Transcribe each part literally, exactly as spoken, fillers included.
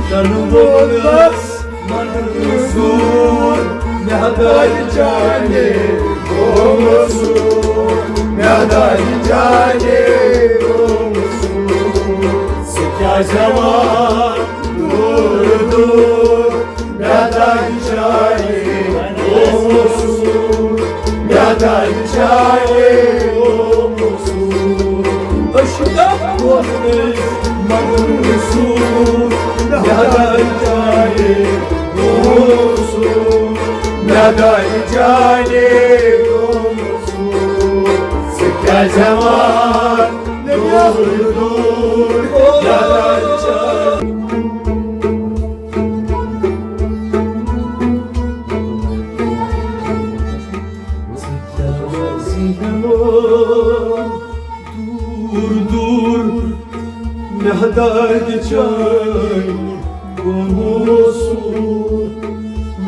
تنہٕ ووٚنُس منظوٗر، مےٚ دادِ چانہِ گوٚو موسوٗر، مےٚ دادِ چانہِ گوٚو موسوٗر۔ ژٕ کیٛازِ ہٮ۪وان دوٗر دوٗر، مےٚ دادِ چانہِ گوٚو موسوٗر، مےٚ دادِ چانہِ گوٚو موسوٗر۔ أسۍ چھِ تَتھ ووتمٕتۍ مگر رسول، مےٚ دارِ چانہِ رسول، مےٚ دارِ چانہِ رسول۔ ژٕ کیٛازِ ہٮ۪وان دوٗر دوٗر، مےٚ دارِ چانہِ؟ ژٕ کیٛازِ ہٮ۪وان دوٗر دوٗر، مےٚ دادِ چانہِ گوٚو موسوٗر،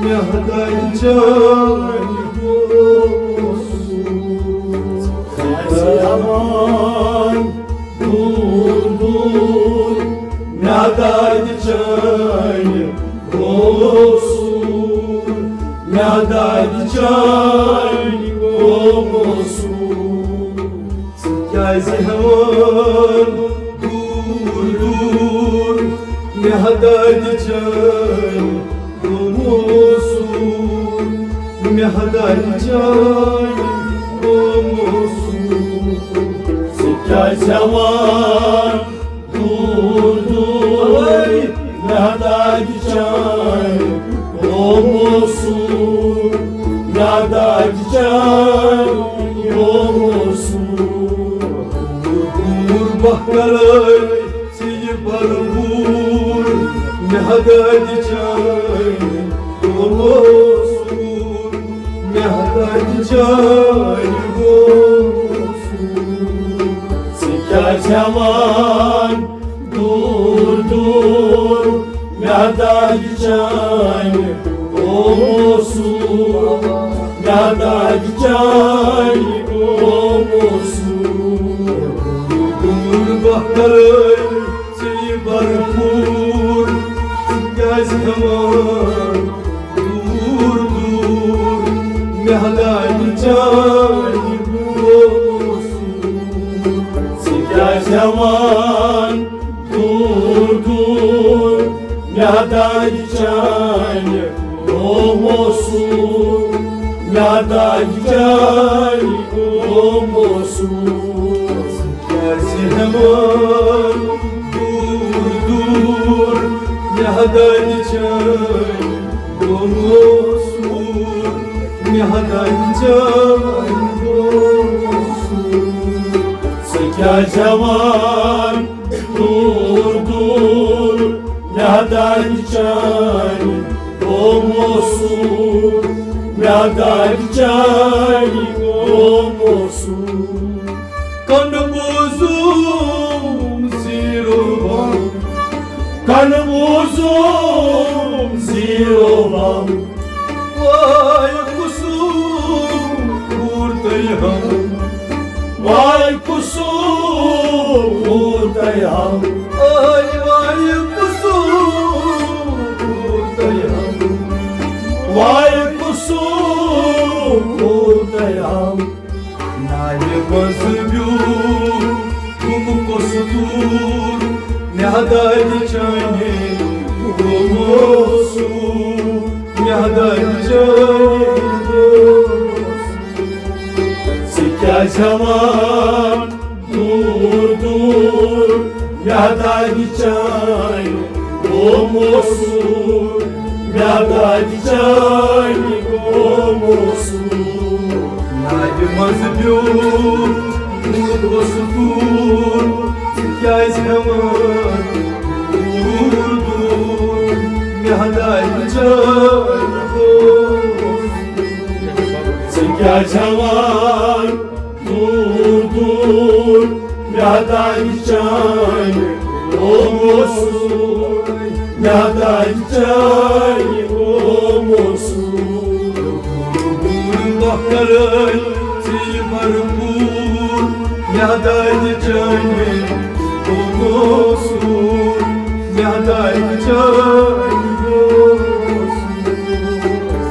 مےٚ دادِ چانہِ گوٚو موسوٗر۔ ژٕ کیٛازِ ہٮ۪وان دوٗر دوٗر، مےٚ دادِ چانہِ گوٚو موسوٗر، مےٚ دادِ چانہِ گوٚو موسوٗر۔ ژٕ کیٛازِ ہٮ۪وان دوٗر دوٗر، مےٚ دادِ چانہِ گوٚو موسوٗر، مےٚ دادِ چانہِ گوٚو موسوٗر۔ ژٕ کیٛازِ ہٮ۪وان دوٗر دوٗر، مےٚ دادِ چانہِ گوٚو موسوٗر، مےٚ دادِ چانہِ گوٚو موسوٗر۔ دوٗر دوٗر بہٕ کرے ژےٚ یہِ بھرپوٗر، مےٚ دادِ چانہِ گوٚو موسوٗر، مےٚ دادِ چانہِ گوٚو موسوٗر۔ ژٕ کیٛازِ ہٮ۪وان دوٗر دوٗر، مےٚ دادِ چانہِ گوٚو موسوٗر، مےٚ دادِ چانہِ گوٚو موسوٗر۔ دوٗر بہٕ کرے ژےٚ یہِ بھرپوٗر، ژٕ کیٛازِ ہٮ۪وان دوٗر دوٗر، مےٚ دادِ چانہِ گوٚو موسوٗر۔ ژٕ کیٛازِ ہٮ۪وان دوٗر دوٗر، مےٚ دادِ چانہِ گوٚو موسوٗر، مےٚ دادِ چانہِ گوٚو موسوٗر۔ ژٕ کیٛازِ ہٮ۪وان دوٗر دوٗر، مےٚ دادِ چانہِ گوٚو موسوٗر، مےٚ دادِ چانہِ گوٚو موسوٗر۔ ژٕ کیٛازِ ہٮ۪وان دوٗر دوٗر، مےٚ دادِ چانہِ گوٚو موسوٗر، مےٚ دادِ چانہِ گوٚو موسوٗر۔ کن بوزُم زیٖرو بم، کن بوزُم زیٖرو بم۔ واے کُسُم کوٗر تۄہہِ ہم، واے کُسُم کوٗر تۄہہِ ہم، واے، واے کُسُم کوٗر تۄہہِ ہم، واے کُسُم کوٗر تۄہہِ ہم۔ ناوِ منٛز بیوٗٹھ کُس دوٗر، مےٚ دادِ چانہِ گوٚو موسوٗر، مےٚ دادِ چانہِ گوٚو موسوٗر۔ ژٕ کیٛازِ ہٮ۪وان دوٗر دوٗر، مےٚ دادِ چانہِ گوٚو موسوٗر، مےٚ دادِ چانہِ گوٚو موسوٗر۔ ناوِ منٛز بیوٗٹھ اوس دوٗر، ژٕ کیٛازِ ہٮ۪وان دوٗر دوٗر، مےٚ دادِ چانہِ گوٚو موسوٗر۔ ژٕ کیٛازِ ہٮ۪وان دوٗر دوٗر، مےٚ دادِ چانہِ گوٚو موسوٗر، مےٚ دادِ چانہِ گوٚو موسوٗر۔ دوٗر بہٕ کرے ژےٚ بھرپوٗر، مےٚ دادِ چانہِ گوٚو موسوٗر، مےٚ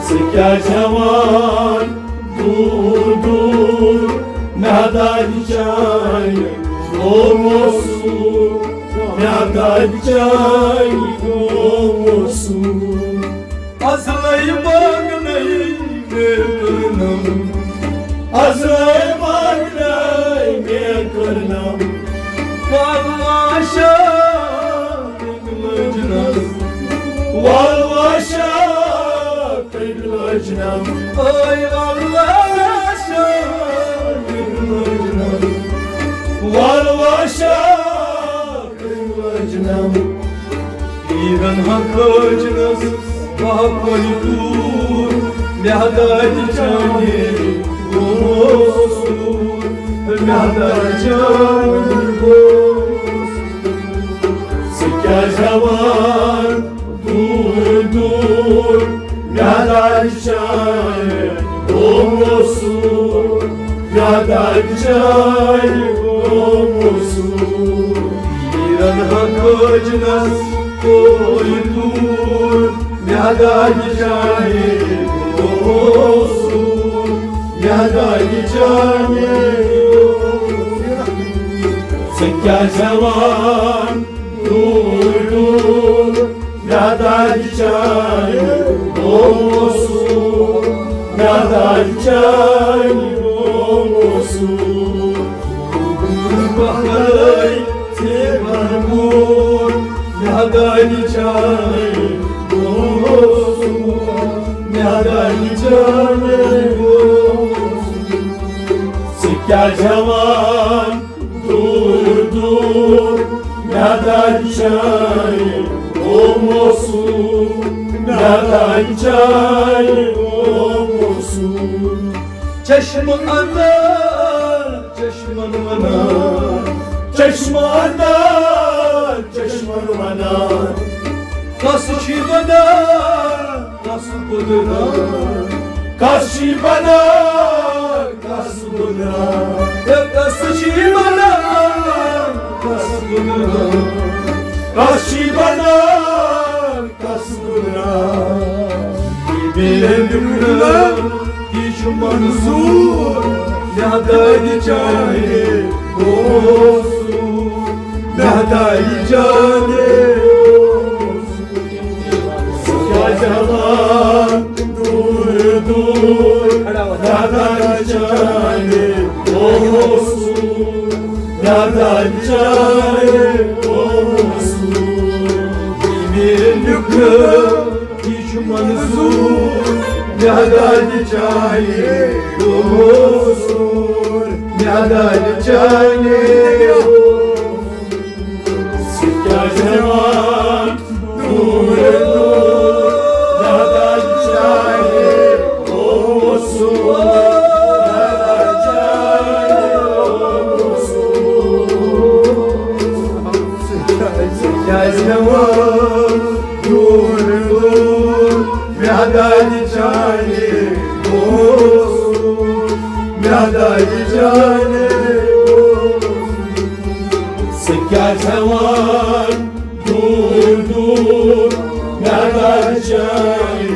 ژٕ کیٛازِ ہٮ۪وان دوٗر دوٗر مےٚ دادِ چانہِ گوٚمُت سوٗر، مےٚ دادِ چانہِ گوٚمُت سوٗر۔ ازلے باغنَے مےٚ کٔرنَم، ازلے باغنَے مےٚ کٔرنَم، وَلواشا لٔجنَم، وَلواشا لٔجنَم، اے وَلواشا لٔجنَم، وَلواشا لٔجنَم۔ پیرن ہا کھٲجنس باپٲرۍ دوٗر، مےٚ دادِ چانہِ گوٚمُت سوٗر، مےٚ دادِ چانہِ گوٚمُت سوٗر۔ ژٕ کیٛازِ ہٮ۪وان دوٗر دوٗر مےٚ دادِ چانہِ گوٚمُت سوٗر، مےٚ دادِ چانہِ گوٚمُت سوٗر۔ پیرن ہا کھٲجنس کوٚر دوٗر، مےٚ دادِ چانہِ گوٚمُت سوٗر، مےٚ دادِ چانہِ گوٚمُت سوٗر۔ ژٕ کیٛازِ ہٮ۪وان دوٗر دوٗر مےٚ دادِ چانہِ گوٚمُت سوٗر، مےٚ دادِ چانہِ گوٚمُت سوٗر۔ بہرے ژےٚ بھرپوٗر، مےٚ دادِ چانہِ گوٚمُت سوٗر، مےٚ دادِ چانہِ گوٚمُت سوٗر۔ ژٕ کیٛازِ ہٮ۪وان دوٗر دوٗر مےٚ دادِ چانہِ گوٚمُت سوٗر، مےٚ دادِ چانہِ گوٚمُت سوٗر۔ چشمہٕ اندر چشمن ونان، چشمہٕ اندر چشمن ونان، کس چھی ونان کس گُدران، کس چھی ونان کس گُدران، ہے کس چھی ونان کس گُدران، کس چھی ونان کس گُدران۔ یہِ بیٚیہِ لیٚکھنہٕ یہِ چھُ منظوٗر، مےٚ دادِ چانہِ گوٚمُت سوٗر، مےٚ دادِ چانہِ گوٚمُت سوٗر۔ ژٕ کیٛازِ ہٮ۪وان دوٗر دوٗر مےٚ دادِ چانہِ گوٚمُت سوٗر، مےٚ دادِ چانہِ گوٚمُت سوٗر۔ یہِ لیٚکھنہٕ یہِ چھُ منظوٗر، مےٚ دادِ چانہِ گوٚمُت سوٗر، مےٚ دادِ چانہِ گوٚمُت سوٗر۔ ژٕ کیٛازِ ہٮ۪وان دوٗر دوٗر مےٚ دادِ چانہِ گوٚمُت سوٗر، مےٚ دادِ چانہِ گوٚمُت سوٗر۔ ژٕ کیٛازِ ہٮ۪وان دوٗر دوٗر مےٚ دادِ چانہِ گوٚمُت سوٗر، مےٚ دادِ چانہِ گوٚمُت سوٗر۔ ژٕ کیٛازِ ہٮ۪وان دوٗر دوٗر مےٚ دادِ چانہِ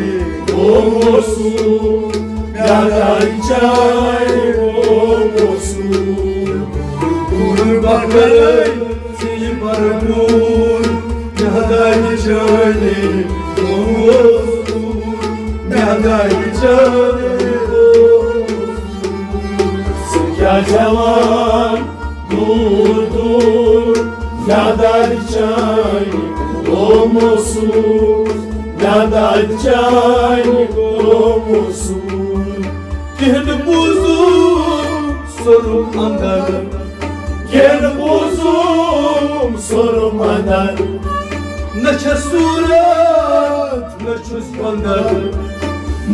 گوٚمُت سوٗر، مےٚ دادِ چانہِ گوٚمُت سوٗر۔ دوٗر بکرے ژےٚ بھرپوٗر، مےٚ دادِ چانہِ گوٚمُت سوٗر، مےٚ دادِ چانہِ گوٚمُت سوٗر۔ ژٕ کیٛازِ ہٮ۪وان دوٗر دوٗر مےٚ دادِ چانہِ گوٚمُت سوٗر، مےٚ دادِ چانہِ گوٚمُت سوٗر۔ کینٛہہ نہٕ بوٗزُم سوٚرُم اندر، کینٛہہ نہٕ بوٗزُم سوٚرُم اندر۔ نہ چھےٚ صوٗرت، نہ چھُس بندر،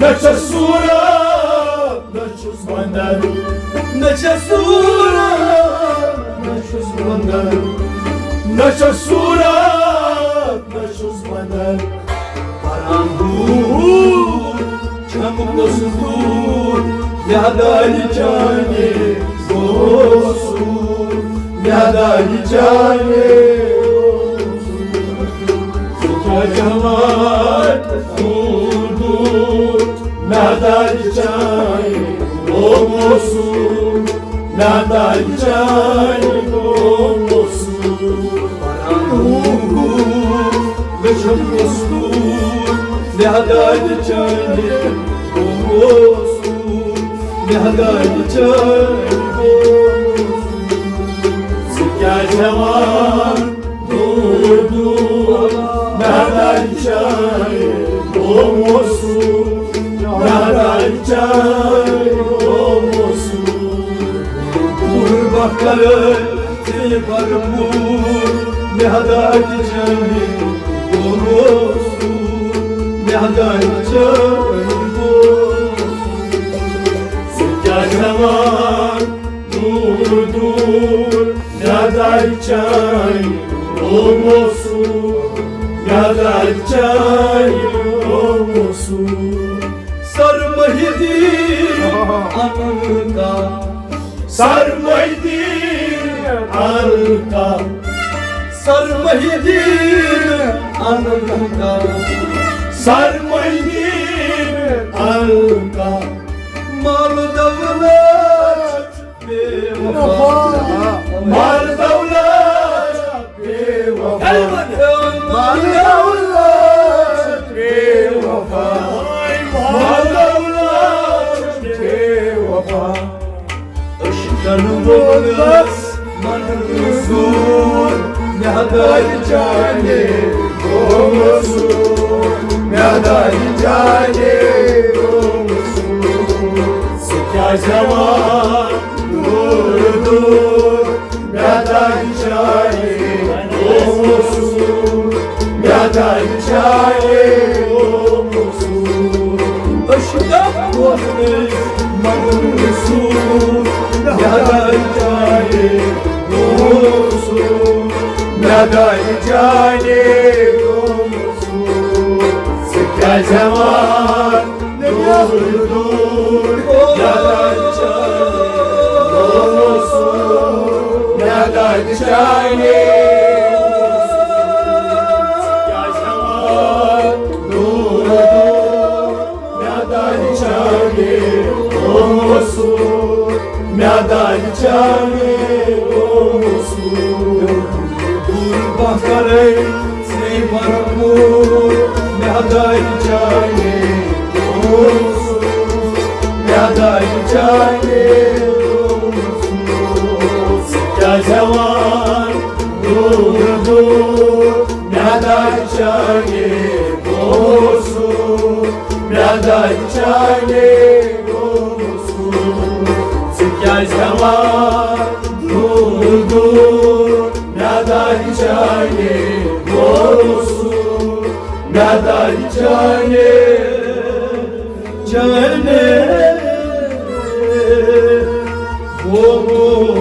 نہ چھےٚ صوٗرت، نہ چھُس بندر، نہ چھےٚ صوٗرت، نہ چھُس بندر، نہ چھےٚ صوٗرت، نہ چھُس بندر۔ پران دوٗر چھَم کُس دوٗر، مےٚ دادِ چانہِ گوٚمُت سوٗر، مےٚ دادِ چانہِ گوٚمُت سوٗر۔ جماعت دوٗر دوٗر، مےٚ دادِ چانہِ گوٚمُت سوٗر، مےٚ دادِ چانہِ گوٚمُت سوٗر۔ مےٚ چھُ مستوٗر، مےٚ دادِ چانہِ گوٚمُت سوٗر، مےٚ دادِ چانہِ گوٚمُت سوٗر۔ ژٕ کیٛازِ ہٮ۪وان دوٗر دوٗر، مےٚ دادِ چانہِ گوٚمُت سوٗر، مےٚ دادِ چانہِ گوٚمُت سوٗر۔ غُربت کَرٲے ژےٚ بھرپوٗر، مےٚ دادِ چانہِ گوٚمُت سوٗر، مےٚ دادِ چانہِ گوٚمُت سوٗر۔ ژٕ کیٛازِ ہٮ۪وان دوٗر دوٗر، مےٚ دادِ چانہِ گوٚمُت سوٗر، مےٚ دادِ چانہِ گوٚمُت سوٗر۔ سر محی الدین اننتا، سر محی الدین اننتا، سر محی الدین اننتا، سر محی الدین اننتا۔ مال دولت بے وفا، مال دولت بے وفا، مال دولت بے وفا، مال دولت بے وفا۔ عشقن ووٚنمس منصور، مےٚ دادِ چانے گوٚمُت سوٗر، مےٚ دادِ چانے گوٚمُت سوٗر۔ ژٕ کیٛازِ ہٮ۪وان دوٗر دوٗر، مےٚ دادِ چانے گوٚمُت سوٗر، مےٚ دادِ چانے گوٚمُت سوٗر۔ عشقن ووٚنمس منصور، مےٚ دادِ چانے گوٚمُت سوٗر، مےٚ دادِ چانے گوٚمُت سوٗر۔ ژٕ کیٛازِ ہٮ۪وان دوٗر دوٗر، مےٚ دادِ چانے گوٚمُت سوٗر، مےٚ دادِ چانے گوٚمُت سوٗر۔ ژٕ کیٛازِ ہٮ۪وان دوٗر دوٗر، مےٚ دادِ چانے گوٚمُت سوٗر، مےٚ دادِ چانے گوٚمُت سوٗر۔ غُربت کَرٲے ژےٚ بھرپوٗر، مےٚ دادِ چانے گوٚمُت سوٗر، مےٚ دادِ چانے گوٚمُت سوٗر۔ ژٕ کیٛازِ ہٮ۪وان دوٗر دوٗر، مےٚ دادِ چانے گوٚمُت سوٗر، مےٚ دادِ چانے گوٚمُت سوٗر۔ ژٕ کیٛازِ ہٮ۪وان دوٗر دوٗر، مےٚ دادِ چانے گوٚمُت سوٗر، مےٚ دادِ چانے، چانے گوٚمُت